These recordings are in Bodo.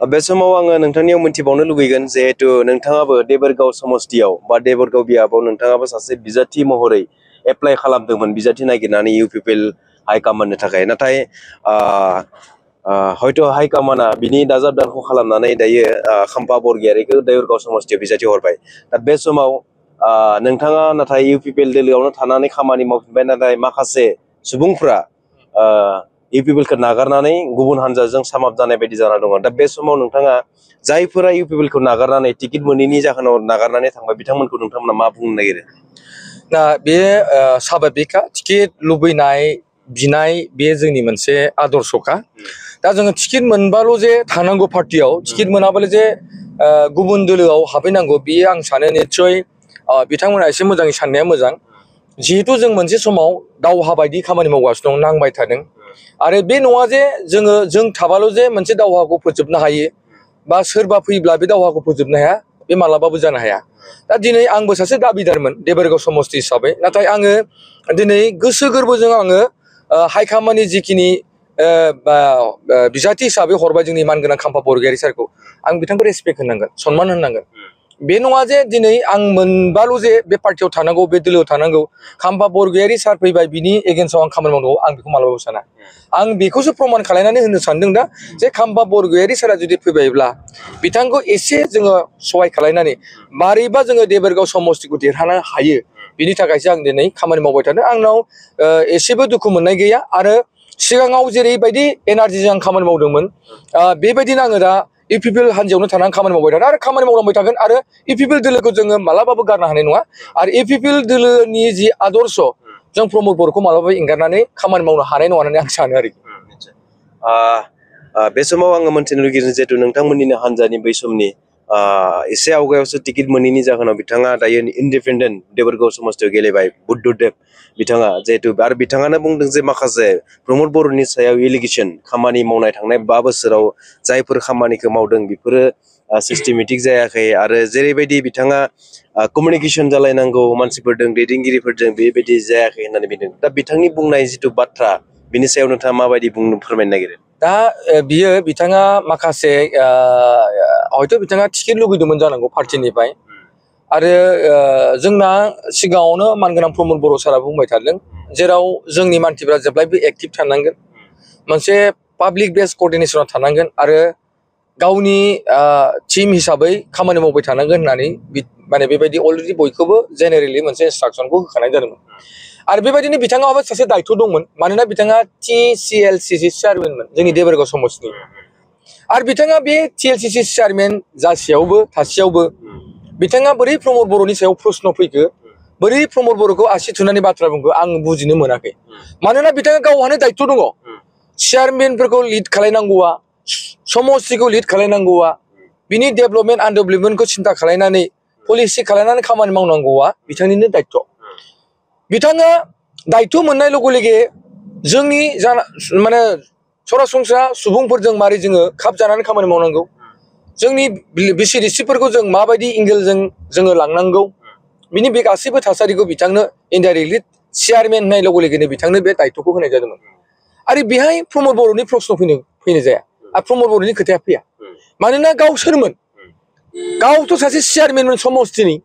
बे समाव आङो नोंथांनियाव मोनथिबावनो लुगैगोन जिहेतु नोंथाङाबो देबोरगाव समस्तियाव बा देबोरगाव बियाबाव नोंथाङाबो सासे बिजाथि महरै एप्लाइ खालामदोंमोन बिजाथि नागिरनानै इउपिपिएल हाइकमान्डनि थाखाय नाथाय हयथ' हाइकमान्डआ बिनि दाजाब दानख' खालामनानै दायो खाम्फा बरगयारिखौ देबोरगाव समस्तियाव बिजाथि हरबाय दा बे समाव नोंथाङा नाथाय इउपिपिएल दोलोआवनो थानानै खामानि मावफिनबाय नाथाय माखासे सुबुंफ्रा इउपिपिएलखौ नागारनानै गुबुन हानजाजों सामाप जानाय बायदि जाना दङ दा बे समाव नोंथाङा जायफोरा इउपिपिएलखौ नागारनानै टिकेट मोनैनि जाहोनाव नागारनानै थांबाय बिथांमोनखौ नोंथांमोना मा बुंनो नागिरो दा बे साभाबिकखा टिकेट लुबैनाय बिनाय बे जोंनि मोनसे आदर्शखा दा जोङो टिकेट मोनबाल' जे थानांगौ पार्टियाव टिकेट मोनाबाल' जे गुबुन दोलोआव हाबहैनांगौ बियो आं सानो निस्सय बिथांमोना एसे मोजाङै साननाया मोजां जिहेतु जों मोनसे समाव दावहा बायदि खामानि मावगासिनो दं नांबाय थादों आरो बे नङा जे जों थाबाल' जे मोनसे दावहाखौ फोजोबनो हायो बा सोरबा फैब्ला बे दावहाखौ फोजोबनो हाया बे मालाबाबो जानो हाया दा दिनै आंबो सासे दाबिदारमोन देबोरगाव समस्ति हिसाबै नाथाय आङो दिनै गोसो गोरबोजों आङो हाइकमान्डनि जिखिनि बिजाथि हिसाबै हरबाय जोंनि मानगोनां खाम्फा बरगयारि सारखौ आं बिथांखौ रेसपेक्ट होनांगोन सनमान होनांगोन बे नङा जे दिनै आं मोनबाल' जे बे पार्टियाव थानांगौ बे दोलोआव थानांगौ खाम्फा बरगयारि सार फैबाय बिनि एगेन्स्टआव आं खामानि मावनांगौ आं बेखौ मालाबाबो साना आं बेखौसो प्रमान खालामनानै होनो सानदों दा जे खाम्फा बरगयारि सारा जुदि फैबायब्ला बिथांखौ एसे जोङो सहाय खालामनानै मारैबा जोङो देबोरगाव समस्तिखौ देरहानो हायो बिनि थाखायसो आं दिनै खामानि मावबाय थादों आंनाव एसेबो दुखु मोननाय गैया आरो सिगाङाव जेरैबायदि एनार्जिजों आं खामानि मावदोंमोन बेबायदिनो आङो दा इउपिपिएल हान्जायावनो थानानै खामानि मावबाय थादों आरो खामानि मावलांबाय थागोन आरो इउपिपिएल दोलोखौ जोङो मालाबाबो गारनो हानाय नङा आरो इउपिपिएल दोलोनि जि आदर्श जों प्रमद बर'खौ मालाबाबो एंगारनानै खामानि मावनो हानाय नङा होननानै आं सानो आरोखि बे समाव आङो मोनथिनो लुगैदों जिहेतु नोंथांमोननिनो हान्जानि बै समनि एसे आवगायावसो टिकेट मोनैनि जाहोनाव बिथाङा दायो इन्डिपेन्डेन्ट देबोरगाव समस्तियाव गेलेबाय बुद्धदेब बिथाङा जिहेतु आरो बिथाङानो बुंदों जे माखासे प्रमद बर'नि सायाव एलिगेसन खामानि मावनाय थांनाय 5 बोसोराव जायफोर खामानिखौ मावदों बेफोरो सिस्टेमेटिक जायाखै आरो जेरैबायदि बिथाङा कमिउनिकेसन जालायनांगौ मानसिफोरजों दैदेनगिरिफोरजों बेबायदि जायाखै होननानै बुंदों दा बिथांनि बुंनाय जिथु बाथ्रा बिनि सायाव नोंथाङा माबायदि फोरमायनो नागिरो दा बियो बिथाङा माखासे हयथ' बिथाङा टिकेट लुगैदोंमोन जानांगौ पार्टिनिफ्राय आरो जोंना सिगाङावनो मानगोनां प्रमद बर' सारा बुंबाय थादों जेराव जोंनि मानसिफ्रा जेब्लायबो एक्टिभ थानांगोन मोनसे पाब्लिक बेस कर्डिनेसनाव थानांगोन आरो गावनि टीम हिसाबै खामानि मावबाय थानांगोन होननानै माने बेबायदि अलरेडि बयखौबो जेनेरेलि मोनसे इन्सट्राक्सनखौ होखानाय जादोंमोन आरो बेबायदिनो बिथाङाबो सासे दायथ' दंमोन मानोना बिथाङा TCLCC चेयारमेनमोन जोंनि देबोरगाव समस्तिनि आरो बिथाङा बे TCLCC चेयारमेन जासेयावबो थासेयावबो बिथाङा बोरै प्रमद बर'नि सायाव प्रश्न फैखो बोरै प्रमद बर'खौ आसि थुनानै बाथ्रा बुंखो आं बुजिनो मोनाखै मानोना बिथाङा गावहानो दायथ' दङ चेयारमेनफोरखौ लिड खालायनांगौआ समस्तिखौ लिड खालायनांगौआ बिनि डेभेलपमेन्ट आनडेभेलपमेन्टखौ सिन्था खालायनानै पलिसि खालायनानै खामानि मावनांगौआ बिथांनिनो दायथ' बिथाङा दायथ' मोननाय लोगो लोगो जोंनि माने सरासनस्रा सुबुंफोरजों मारै जोङो खाब जानानै खामानि मावनांगौ जोंनि बिसिडिसिफोरखौ जों माबायदि एंगेलजों जोङो लांनांगौ बिनि बे गासैबो थासारिखौ बिथांनो इनडाइरेक्टलि चेयारमेन होननाय लोगो लोगोनो बिथांनो बे दायथ'खौ होनाय जादोंमोन आरो बेहाय प्रमद बर'नि प्रश्न फैनो जाया आरो प्रमद बर'नि खोथाया फैया मानोना गाव सोरमोन गावथ' सासे चेयारमेनमोन समस्तिनि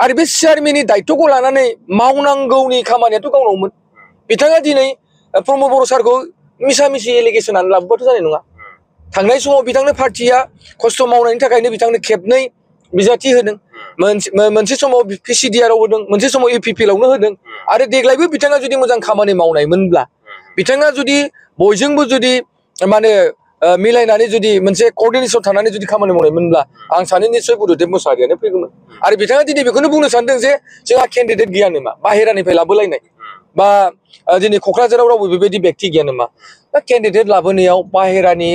आरो बे चेयारमेननि दायथ'खौ लानानै मावनांगौनि खामानियाथ' गावनावमोन बिथाङा दिनै प्रमद बर' सारखौ मिसा मिसि एलिगेसन होनानै लाबोबाथ' जानाय नङा थांनाय समाव बिथांनो पार्टिया खस्थ' मावनायनि थाखायनो बिथांनो खेबनै बिजाथि होदों मोनसे समाव PCDR-आव होदों मोनसे समाव इउपिपिएल-आवनो होदों आरो देग्लायबो बिथाङा जुदि मोजां खामानि मावनायमोनब्ला बिथाङा जुदि बयजोंबो जुदि माने मिलायनानै जुदि मोनसे कर्डिनेसन थानानै जुदि खामानि मावनायमोनब्ला आं सानो निस्सय बुद्धदेब मोसाहारियानो फैगौमोन आरो बिथाङा दिनै बेखौनो बुंनो सानदों जे जोंहा केन्डिडेट गैया नामा बाहेरानिफ्राय लाबोलायनाय बा दिनै क'क्राझाराव रावबो बेबायदि बेक्ति गैया नामा दा केन्डिडेट लाबोनायाव बाहेरानि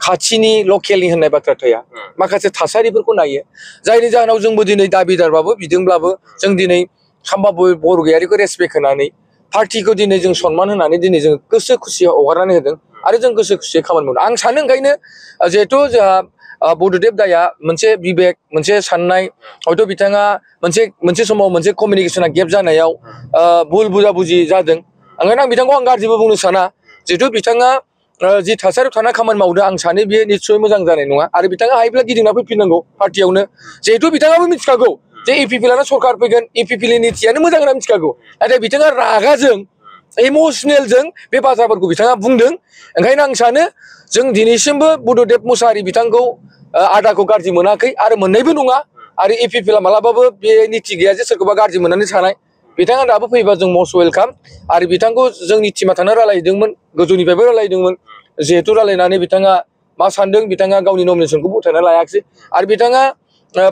खाथिनि लकेलनि होननाय बाथ्रा थाया माखासे थासारिफोरखौ नायो जायनि जाहोनाव जोंबो दिनै दाबिदारबाबो बिदोंब्लाबो जों दिनै खाम्फा बरगयारिखौ रेसपेक्ट होनानै पार्टिखौ दिनै जों सनमान होनानै दिनै जों गोसो खुसियै हगारनानै होदों आरो जों गोसो खुसियै खामानि मावदों आं सानो ओंखायनो जिहेथु जोंहा बुद्धदेब दाया मोनसे बिबेक मोनसे साननाय हयथ' बिथाङा मोनसे समाव मोनसे कमिउनिकेसना गेप जानायाव भुल बुजाबुजि जादों ओंखायनो आं बिथांखौ गाज्रिबो बुंनो साना जिहेथु बिथाङा जि थासारियाव थाना खामानि मावदों आं सानो बेयो निस्सय मोजां जानाय नङा आरो बिथाङा हायोब्ला गिदिंना फैफिननांगौ पार्टियावनो जिहेथु बिथाङाबो मिथिखागौ जे इपिपिएलआनो सरकार फैगोन इपिपिएलनि नितियानो मोजां होनना मिथिखागौ नाथाय बिथाङा रागाजों इमसनेलजों बे बाथ्राफोरखौ बिथाङा बुंदों ओंखायनो आं सानो जों दिनैसिमबो बुद्धदेब मुसाहारि बिथांखौ आदाखौ गाज्रि मोनाखै आरो मोननायबो नङा आरो इपिपिएलआ मालाबाबो बे निति गैया जे सोरखौबा गाज्रि मोननानै थानाय बिथाङा दाबो फैबा जों मस्ट वेलकाम आरो बिथांखौ जोंनि टिमा थांना रायलायदोंमोन गोजौनिफ्रायबो रायलायदोंमोन जिहेतु रायलायनानै बिथाङा मा सानदों बिथाङा गावनि नमिनेसनखौ गथायना लायाखिसै आरो बिथाङा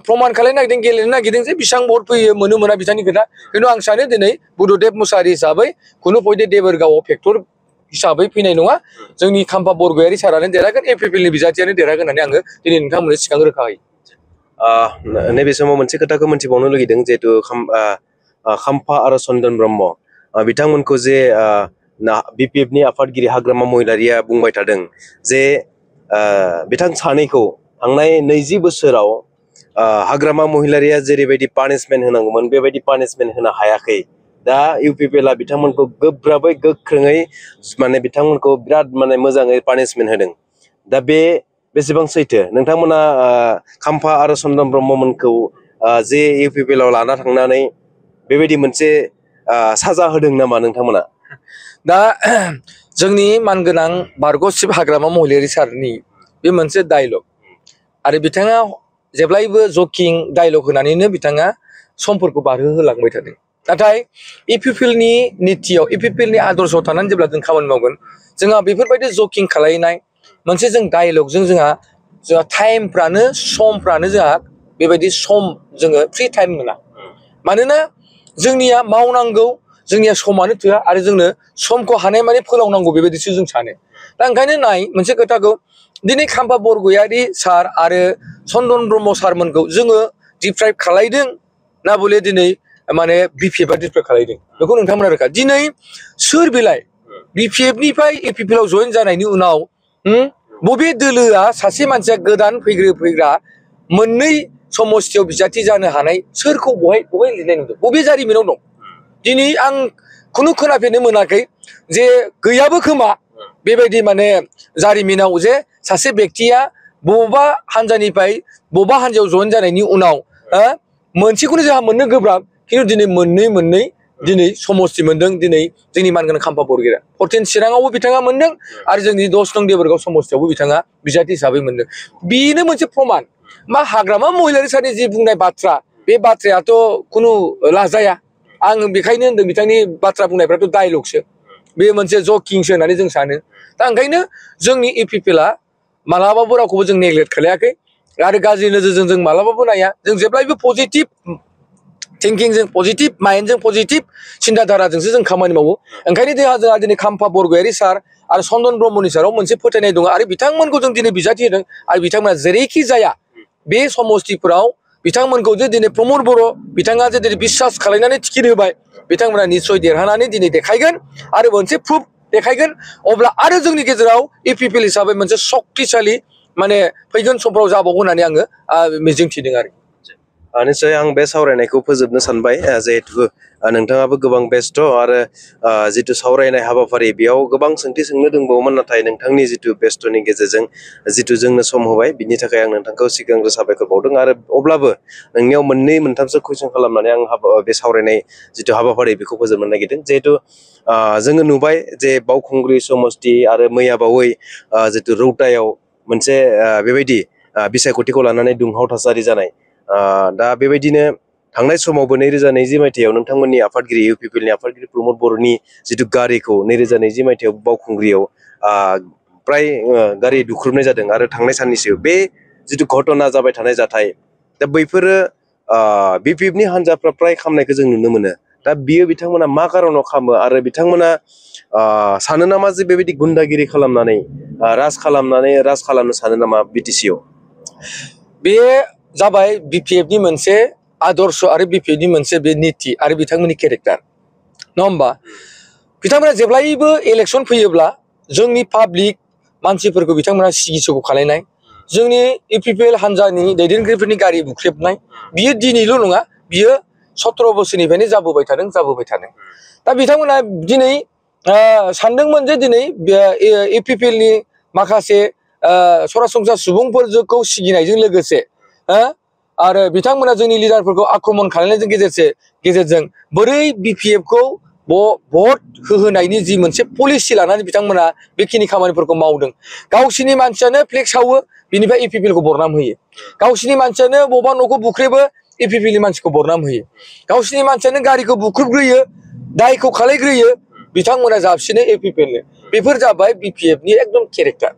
प्रमान खालामनो नागिरदों गेलेनो नागिरदों जे बेसेबां भट फैयो मोनो मोना बिथांनि खोथा खिन्थु आं सानो दिनै बुद्धदेब मुसाहारि हिसाबै खुनु पयदे देबोरगावआव फेक्टर हिसाबै फैनाय नङा जोंनि खाम्फा बरगयारि सारानो देरहागोन एपिपिएलनि बिजाथियानो देरहागोन होननानै आङो दिनै नोंथांमोननो सिगां रोखा होयो नैबे समाव मोनसे खोथाखौ मोनथिबावनो लुगैदों जिहेतु खाम्फा आरो चन्दन ब्रह्म बिथांमोनखौ जे बिपिएफनि आफादगिरि हाग्रामा महिलारिया बुंबाय थादों जे बिथां सानैखौ थांनाय 20 बोसोराव हाग्रामा महिलारिया जेरैबायदि पानिशमेन्ट होनांगौमोन बेबायदि पानिशमेन्ट होनो हायाखै दा इउपिपिएलआ बिथांमोनखौ गोब्राबै गोख्रोङै माने बिथांमोनखौ बिराद माने मोजाङै पानिशमेन्ट होदों दा बे बेसेबां सैथो नोंथांमोना खाम्फा आरो चन्दन ब्रह्ममोनखौ जे इउपिपिएलआव लाना थांनानै बेबायदि मोनसे साजा होदों नामा नोंथांमोना दा जोंनि मानगोनां बारग'सिब हाग्रामा महिलारि सारनि बे मोनसे डायलग आरो बिथाङा जेब्लायबो जकिं डायलग होनानैनो बिथाङा समफोरखौ बारहोहोलांबाय थादों नाथाय इपिपिएलनि नितियाव इपिपिएलनि आदर्शआव थानानै जेब्ला जों खामानि मावगोन जोंहा बेफोरबायदि जकिं खालायनाय मोनसे जों डायलगजों जोंहा टाइमफ्रानो समफ्रानो जोंहा बेबायदि सम जोङो फ्रि टाइम मोना मानोना जोंनिया मावनांगौ जोंनिया समानो थोआ आरो जोंनो समखौ हानाय माने फोलावनांगौ बेबायदिसो जों सानो दा ओंखायनो नाय मोनसे खोथाखौ दिनै खाम्फा बरगयारि सार आरो चन्दन ब्रह्म सारमोनखौ जोङो डिप्राइभ खालायदों ना बले दिनै माने बिपिएफआ डिप्राइभ खालायदों बेखौ नोंथांमोना रोखा दिनै सोर बिलाय बिपिएफनिफ्राय इपिपिएलआव जइन जानायनि उनाव बबे दोलोआ सासे मानसिया गोदान फैग्रा मोननै समस्थियाव बिजाथि जानो हानाय सोरखौ बहाय लिरनाय नुदों बबे जारिमिनाव दं दिनै आं खुनु खोनाफेरनो मोनाखै जे गैयाबो खोमा बेबायदि माने जारिमिनाव जे सासे बेक्तिया बबेबा हानजानिफ्राय बबेबा हानजायाव जइन जानायनि उनाव मोनसेखौनो जोंहा मोननो गोब्राब खिन्थु दिनै मोननै दिनै समस्ति मोनदों दिनै जोंनि मानगोनां खाम्फा बरगयारिया 14 चिराङावबो बिथाङा मोनदों आरो जोंनि 10 नं देबोरगाव समस्तियावबो बिथाङा बिजाथि हिसाबै मोनदों बेनो मोनसे प्रमान मा हाग्रामा महिलारि सारनि जि बुंनाय बाथ्रा बे बाथ्रायाथ' खुनु लाजाया आं बेखायनो होनदों बिथांनि बाथ्रा बुंनायफ्राथ' डायलगसो बे मोनसे जकिंसो होननानै जों सानो दा ओंखायनो जोंनि इपिपिएलआ मालाबाबो रावखौबो जों नेग्लेक्ट खालायाखै आरो गाज्रि नोजोरजों जों मालाबाबो नाया जों जेब्लायबो पजिटिभ थिंकिंजों पजिटिभ माइन्डजों पजिटिभ सिन्ताधाराजोंसो जों खामानि मावो ओंखायनो जोंहा दिनै खाम्फा बरगयारि सार आरो चन्दन ब्रह्मनि साराव मोनसे फोथायनाय दङ आरो बिथांमोनखौ जों दिनै बिजाथि होदों आरो बिथांमोना जेरैखि जाया बे समस्तिफोराव बिथांमोनखौ जे दिनै प्रमद बर' बिथाङा जे दिनै बिसास खालायनानै टिकेट होबाय बिथांमोना निस्सय देरहानानै दिनै देखायगोन आरो मोनसे प्रुफ देखायगोन अब्ला आरो जोंनि गेजेराव इपिपिएल हिसाबै मोनसे शक्तिशाली माने फैगोन समफ्राव जाबावगोन होननानै आङो मिजिंथिदों आरो निश्चय आं बे सावरायनायखौ फोजोबनो सानबाय जिहेतु नोंथाङाबो गोबां बेस्थ' आरो जिथु सावरायनाय हाबाफारि बेयाव गोबां सोंथि सोंनो दंबावोमोन नाथाय नोंथांनि जिथु बेस्थ'नि गेजेरजों जिथु जोंनो सम होबाय बिनि थाखाय आं नोंथांखौ सिगांग्रो साबायखर बावदों आरो अब्लाबो नोंनियाव मोननै मोनथामसो कुइसन खालामनानै आं बे सावरायनाय जिथु हाबाफारि बेखौ फोजोबनो नागिरदों जिहेतु जोङो नुबाय जे बावखुंग्रि समस्ति आरो मैयाबावै जिथु रौतायाव मोनसे बेबायदि बिसायख'थिखौ लानानै दुंहाव थासारि जानाय दा बेबायदिनो थांनाय समावबो 2020 मायथाइयाव नोंथांमोननि आफादगिरि इउपिपिएलनि आफादगिरि प्रमद बर'नि जिथु गारिखौ 2020 मायथाइयाव बावखुंग्रियाव प्राय गारि दुख्रुबनाय जादों आरो थांनाय साननैसो बे जिथु घटना जाबाय थानाय जाथाय दा बैफोरो बिपिएफनि हान्जाफ्रा प्राय खालामनायखौ जों नुनो मोनो दा बियो बिथांमोना मा कारनाव खालामो आरो बिथांमोना सानो नामा जे बेबायदि गुन्दागिरि खालामनानै राज खालामनो सानो नामा बिटिसिआव बे जाबाय बिपिएफनि मोनसे आदर्श आरो बिपिएफनि मोनसे बे निति आरो बिथांमोननि केरेक्टार नङा होमबा बिथांमोना जेब्लायबो इलेक्सन फैयोब्ला जोंनि पाब्लिक मानसिफोरखौ बिथांमोना सिगिसग' खालायनाय जोंनि इउपिपिएल हान्जानि दैदेनगिरिफोरनि गारि बुख्रेबनाय बियो दिनैल' नङा बियो 17 बोसोरनिफ्रायनो जाबोबाय थादों दा बिथांमोना दिनै सानदोंमोन जे दिनै इउपिपिएल नि माखासे सरासनस्रा सुबुंफोरखौ सिगिनायजों लोगोसे आरो बिथांमोना जोंनि लिडारफोरखौ आक्रमन खालामनायजों गेजेरजों बोरै बिपिएफ खौ भट होहोनायनि जि मोनसे पलिसि लानानै बिथांमोना बेखिनि खामानिफोरखौ मावदों। गावसिनि मानसियानो फ्लेग सावो बिनिफ्राय इउपिपिएल खौ बरनाम होयो। गावसिनि मानसियानो बबेबा न'खौ बुख्रेबो इउपिपिएल नि मानसिखौ बरनाम होयो। गावसिनि मानसियानो गारिखौ बुख्रुबग्रोयो दायखौ खालायग्रोयो बिथांमोना जाबसिनो इउपिपिएल नो। बेफोर जाबाय बिपिएफ नि एकदम केरेक्टार।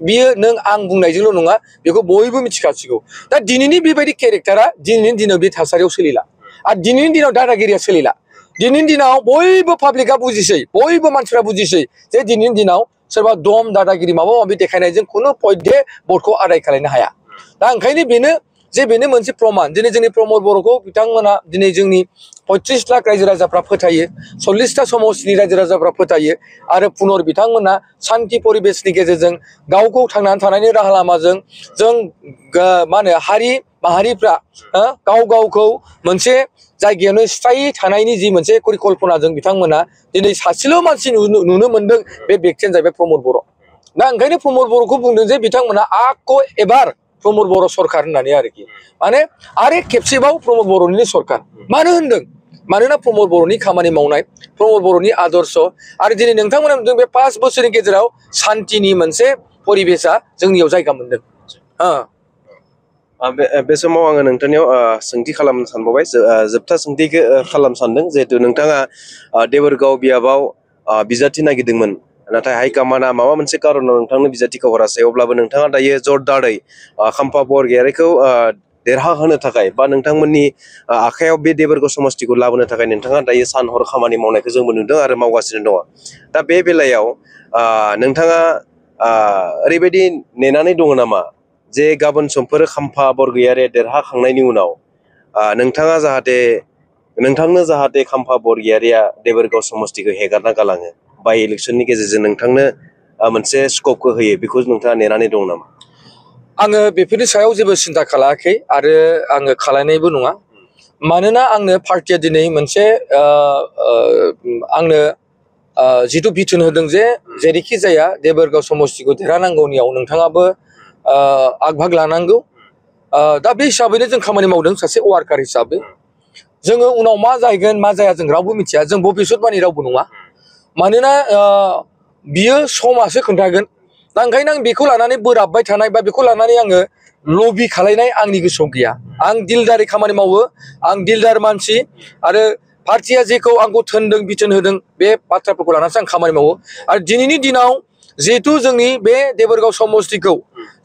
बियो नों आं बुंनायजोंल' नङा बेखौ बयबो मिथिखासिगौ। दा दिनैनि बेबायदि केरेक्टारा दिनैनि दिनाव बे थासारियाव सोलिला आरो दिनैनि दिनाव दादागिरिया सोलिला। दिनैनि दिनाव बयबो पाब्लिकआ बुजिसै बयबो मानसिफ्रा बुजिसै जे दिनैनि दिनाव सोरबा दम दादागिरि माबा माबि देखायनायजों खुनु पयदे भटखौ आदाय खालामनो हाया। दा ओंखायनो बेनो मोनसे प्रमान दिनै जोंनि प्रमद बर'खौ बिथांमोना दिनै जोंनि 35 लाख रायजो राजाफ्रा फोथायो 40टा समस्तिनि रायजो राजाफ्रा फोथायो आरो पुनर बिथांमोना शान्ति परिबेसनि गेजेरजों गावखौ थांनानै थानायनि राहा लामाजों जों मा होनो हारि माहारिफ्रा गाव गावखौ मोनसे जायगायावनो स्थायी थानायनि जि मोनसे परिकल्पनाजों बिथांमोना दिनै सासेल' मानसि नुनो मोनदों बे व्यक्तियानो जाहैबाय प्रमद बर'। दा ओंखायनो प्रमद बर'खौ बुंदों जे बिथांमोना आको एबार प्रमद बर' सरकार होननानै आरोखि माने आरो खेबसेबाव प्रमद बर'निनो सरकार। मानो होनदों मानोना प्रमद बर'नि खामानि मावनाय प्रमद बर'नि आदर्श आरो दिनै नोंथांमोना नुदों बे 5 बोसोरनि गेजेराव शान्तिनि मोनसे परिबेसा जोंनियाव जायगा मोनदों। बे समाव आङो नोंथांनियाव सोंथि खालामनो सानबावबाय जोबथा सोंथिखौ खालामनो सानदों जिहेतु नोंथाङा देबोरगाव बियाबाव बिजाथि नागिरदोंमोन नाथाय हाइकमान्डआ माबा मोनसे कारनाव नोंथांनो बिजाथिखौ हरासै अब्लाबो नोंथाङा दायो जरदारै खाम्फा बरगयारिखौ देरहाहोनो थाखाय बा नोंथांमोननि आखायाव बे देबोरगाव समस्तिखौ लाबोनो थाखाय नोंथाङा दायो सान हर खामानि मावनायखौ जोंबो नुदों आरो मावगासिनो दङ। दा बे बेलायाव नोंथाङा ओरैबायदि नेनानै दङ नामा जे गाबोन समफोर खाम्फा बरगयारिया देरहाखांनायनि उनाव नोंथांनो जाहाथे खाम्फा बरगयारिया देबोरगाव समस्तिखौ हेगारना गालाङो बाय इलेक्सननि गेजेरजों नोंथांनो मोनसे स्कपखौ होयो बेखौ नोंथाङा नेनानै दङ नामा? आङो बेफोरनि सायाव जेबो सिन्था खालायाखै आरो आङो खालायनायबो नङा। मानोना आंनो पार्टिया दिनै मोनसे आंनो जिथु बिथोन होदों जे जेरैखि जाया देबोरगाव समस्तिखौ देरहानांगौनियाव नोंथाङाबो आगभाग लानांगौ। दा बे हिसाबैनो जों खामानि मावदों सासे वार्कार हिसाबै। जोङो उनाव मा जाहैगोन मा जाया जों रावबो मिथिया जों भबिसतबाणी रावबो नङा। मानोना बियो समासो खोन्थागोन। दा ओंखायनो आं बेखौ लानानै बोराबबाय थानाय बा बेखौ लानानै आङो लबि खालायनाय आंनि गोसोआव गैया। आं दिलदारै खामानि मावो आं दिलदार मानसि आरो पार्टिया जेखौ आंखौ थोनदों बिथोन होदों बे बाथ्राफोरखौ लानानैसो आं खामानि मावो। आरो दिनैनि दिनाव जिहेतु जोंनि बे देबोरगाव समस्तिखौ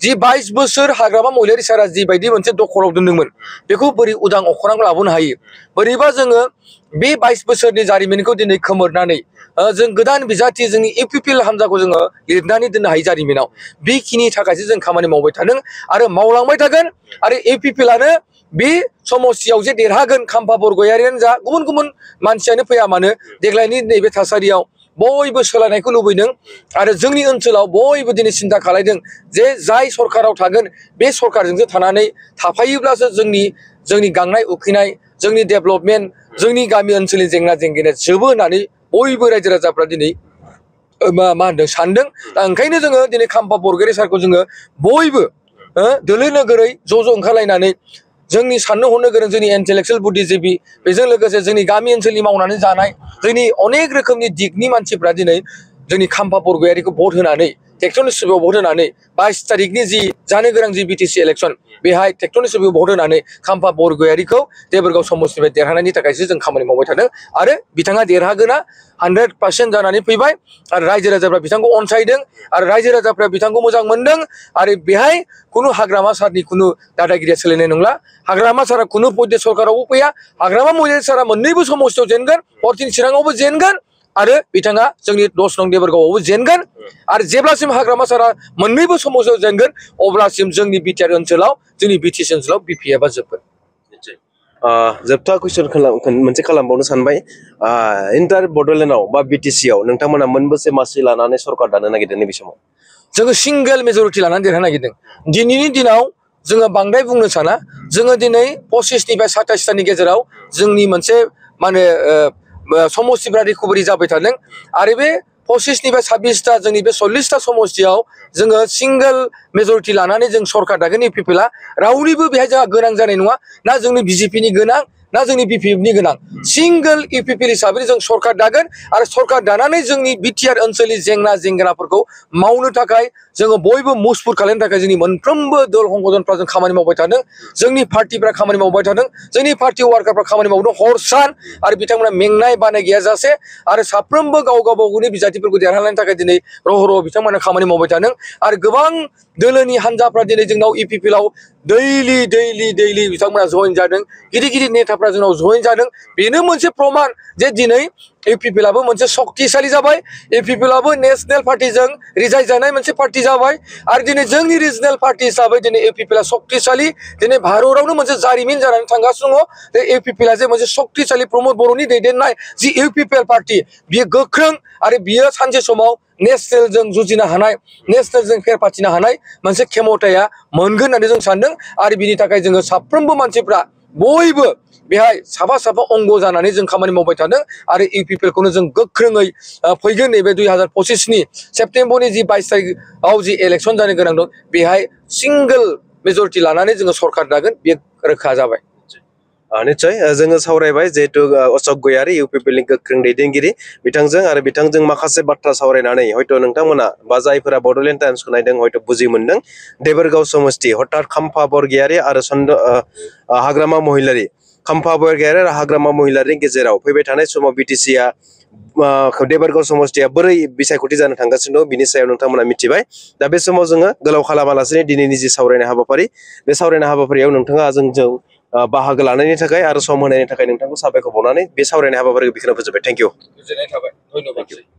जि 22 बोसोर हाग्रामा महिलारि सारा जिबायदि मोनसे दखलाव दोनदोंमोन बेखौ बोरै उदां अखराङाव लाबोनो हायो बोरैबा जोङो बे 22 बोसोरनि जारिमिनखौ दिनै खोमोरनानै जों गोदान बिजाथि जोंनि इउपिपिएल हान्जाखौ जोङो लिरनानै दोननो हायो जारिमिनाव। बेखिनि थाखायसो जों खामानि मावबाय थादों आरो मावलांबाय थागोन आरो इउपिपिएलआनो बे समस्तियाव जे देरहागोन खाम्फा बरगयारियानो जा गुबुन गुबुन मानसियानो फैया मानो देग्लायनि नैबे थासारियाव बयबो सोलायनायखौ लुबैदों आरो जोंनि ओनसोलाव बयबो दिनै सिन्था खालायदों जे जाय सरकाराव थागोन बे सरकारजोंसो थानानै थाफायोब्लासो जोंनि गांनाय उखैनाय जोंनि डेभेलपमेन्ट जोंनि गामि ओनसोलनि जेंना जेंगोना जोबो होननानै बयबो रायजो राजाफ्रा दिनै मा होनदों सानदों। दा ओंखायनो जोङो दिनै खाम्फा बरगयारि सारखौ जोङो बयबो दोलो नोगोरै ज' ओंखारलायनानै जोंनि साननो हनो गोरों जोंनि इन्टेलेक्सुयेल बुद्धिजिबि बेजों लोगोसे जोंनि गामि ओनसोलनि मावनानै जानाय जोंनि अनेक रोखोमनि दिगनि मानसिफ्रा दिनै जोंनि खाम्फा बरगयारिखौ भट होनानै टेक्ट'निक सुब्रयाव भट होनानै 22 तारिखनि जि जानो गोनां जि बिटिसि इलेक्सन बेहाय टेक्ट'निक सुब्रयाव भट होनानै खाम्फा बरगयारिखौ देबोरगाव समस्तिनिफ्राय देरहानायनि थाखायसो जों खामानि मावबाय थादों आरो बिथाङा देरहागोना 100% जानानै फैबाय आरो रायजो राजाफ्रा बिथांखौ अनसायदों आरो रायजो राजाफ्रा बिथांखौ मोजां मोनदों आरो बेहाय खुनु हाग्रामा सारनि खुनु दादागिरिया सोलिनाय नंला। हाग्रामा सारा खुनु पयदे सरकारावबो फैया हाग्रामा महिलारि सारा मोननैबो समस्तियाव जेनगोन हरथिं चिराङावबो जेनगोन आरो बिथाङा जोंनि 10 नं देबोरगावआवबो जेनगोन आरो जेब्लासिम हाग्रामा सारा मोननैबो समस्तियाव जेनगोन अब्लासिम जोंनि बिटिआर ओनसोलाव जोंनि बिटिसि ओनसोलाव बिपिएफआ जोबगोन। जोबथा कुइसन मोनसे खालामबावनो सानबाय इन्टार बड'लेण्डआव बा बिटिसिआव नोंथांमोना मोनबेसे मासि लानानै सरकार दानो नागिरदों नैबे समाव? जोङो सिंगेल मेजरिटि लानानै देरहानो नागिरदों। दिनैनि दिनाव जोङो बांद्राय बुंनो साना जोङो दिनै 25 निफ्राय 27 तानि गेजेराव जोंनि मोनसे मा होनो समस्टिफ्रा रिकभारि जाबाय थादों आरो बे 25निफ्राय 26टा जोंनि बे 40टा समस्तियाव जोङो सिंगल मेजरिटि लानानै जों सरकार दागोन इउपिपिएलआ रावनिबो बेहाय जोंहा गोनां जानाय नङा ना जोंनि बिजेपिनि गोनां ना जोंनि बिपिएफनि गोनां सिंगल इउपिपिएल हिसाबै जों सरकार दागोन आरो सरकार दानानै जोंनि बिटिआर ओनसोलनि जेंना जेंगोनाफोरखौ मावनो थाखाय जोङो बयबो मुसफुर खालामनो थाखाय जोंनि मोनफ्रोमबो दल संगठनफ्रा जों खामानि मावबाय थादों जोंनि पार्टिफ्रा खामानि मावबाय थादों जोंनि पार्टि वार्कारफ्रा खामानि मावदों हर सान आरो बिथांमोना मेंनाय बानाय गैयाजासे आरो साफ्रोमबो गाव गावबागावनि बिजाथिफोरखौ देरहानायनि थाखाय दिनै रह रह बिथांमोना खामानि मावबाय थादों आरो गोबां दोलोनि हान्जाफ्रा दिनै जोंनाव इउपिपिएलआव दैलि बिथांमोना जइन जादों गिदिर गिदिर नेताफ्रा जोंनाव जइन जादों बेनो मोनसे प्रमान जे दिनै इउपिपिएलआबो मोनसे शक्तिशाली जाबाय इउपिपिएलआबो नेशनेल पार्टिजों रिजाय जानाय मोनसे पार्टि जाबाय आरो दिनै जोंनि रिजनेल पार्टि हिसाबै दिनै इउपिपिएलआ शक्तिशाली दिनै भारतआवनो मोनसे जारिमिन जानानै थांगासिनो दङ इउपिपिएलआ जे मोनसे शक्तिशाली प्रमोद बर'नि दैदेननाय जि इउपिपिएल पार्टि बियो गोख्रों आरो बियो सानसे समाव नेशनेलजों जुजिनो हानाय नेशनेलजों फेर फाथिनो हानाय मोनसे खेमथाया मोनगोन होननानै जों सानदों आरो बिनि थाखाय जोङो साफ्रोमबो मानसिफ्रा बयबो बेहाय साफा अंग जानानै जों खामानि मावबाय थादों आरो इउपिपिएलखौनो जों गोख्रोङै फैगोन नैबे 2025नि सेप्तेम्बरनि जि 22 तारिखआव जि इलेक्सन जानो गोनां दं बेहाय सिंगल मेजरिटि लानानै जोङो सरकार दागोन बे रोखा जाबाय निश्चय जोङो सावरायबाय जिहेतु अशोक गयारी इउपिपिएलनि गोख्रों दैदेनगिरि बिथांजों आरो बिथांजों माखासे बाथ्रा सावरायनानै हयथ' नोंथांमोना बा जायफोरा बड'लेण्ड टाइम्सखौ नायदों हयथ' बुजि मोनदों देबोरगाव समस्ति हठात खाम्फा बरगयारी आरो हाग्रामा महिलारी खाम्फा बरगयारी आरो हाग्रामा महिलारिनि गेजेराव फैबाय थानाय समाव बिटिसिआ देबोरगाव समस्तिया बोरै बिसायख'थि जानो थांगासिनो दं बिनि सायाव नोंथांमोना मिथिबाय दा बे समाव जोङो गोलाव खालामालासिनो दिनैनि जि सावरायनाय हाबाफारि बे सावरायनाय हाबाफारियाव नोंथाङा जोंजों बाहागो लानायनि थाखाय आरो सम होनायनि थाखाय नोंथांखौ साबायखर बावनानै बे सावरायनाय हाबाफारिखौ बेखिनियाव फोजोबबाय थेंक इउ गोजोननाय थाबाय धन्यबाद